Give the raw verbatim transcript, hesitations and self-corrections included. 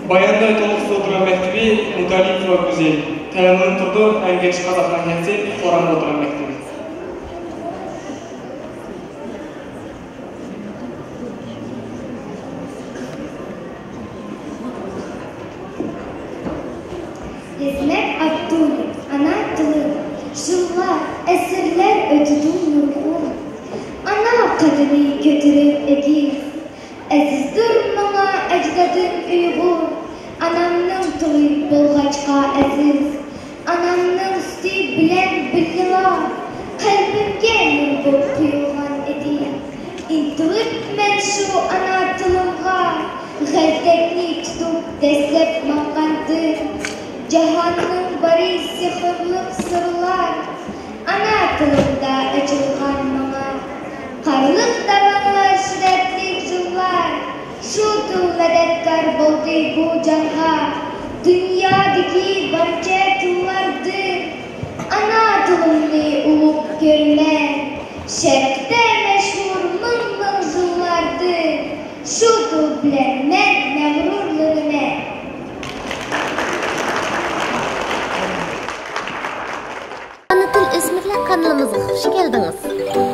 بايانداي تولۇق سودا مەكتىپى مۇتەللىپ ۋە گۈزەل. تەيۋەندىن تۇرىدۇ، ئەڭگەچ قازاق ناھىيەسى، قورام ئوتتۇرا مەكتىپى. ئىسمەت ئابدۇللىن، ئانا تىلىم. يىللار، ئەسىرلەر ئۆتىدۇ نۇرغۇن. ئانا قەدرى كۆتۈرۈپ ئېگىز. ئەزىزدۇر ماڭا ئەجدادىم ئۇيغۇر. ئانامنىڭ تىلى بولغاچقا ئەزىز. ئانامنىڭ سۈتى بىلەن بىللىلا قەلبىمگە نۇر بولۇپ قۇيۇلغان ئىدى. ئىنتىلىپ مەن شۇ ئانا تىلىمغا، غەلتەكنى تۇتۇپ دەسلەپ ماڭغاندىم. جاھاننىڭ بارى سېھىرلىق سىرلار، ئانا تىلىمدا ئېچىلغان ماڭا. قارلىق داۋانلار، شىددەتلىك يىللار، شۇ تىل مەدەتكار بولدى بۇ جاھانغا. دۇنيادىكى بارچە تىللاردىن ئانا تىلىمنى ئۇلۇغ كۆرىمەن. شەرقتە مەشھۇر مىڭ مىڭ يىللاردىن، شۇ تىل بىلەن مەن مەغرۇرلىنىمەن. ئانا تىل ئۆسمۈرلەر قانىلىمىزغا خۇش كەلدىڭىز.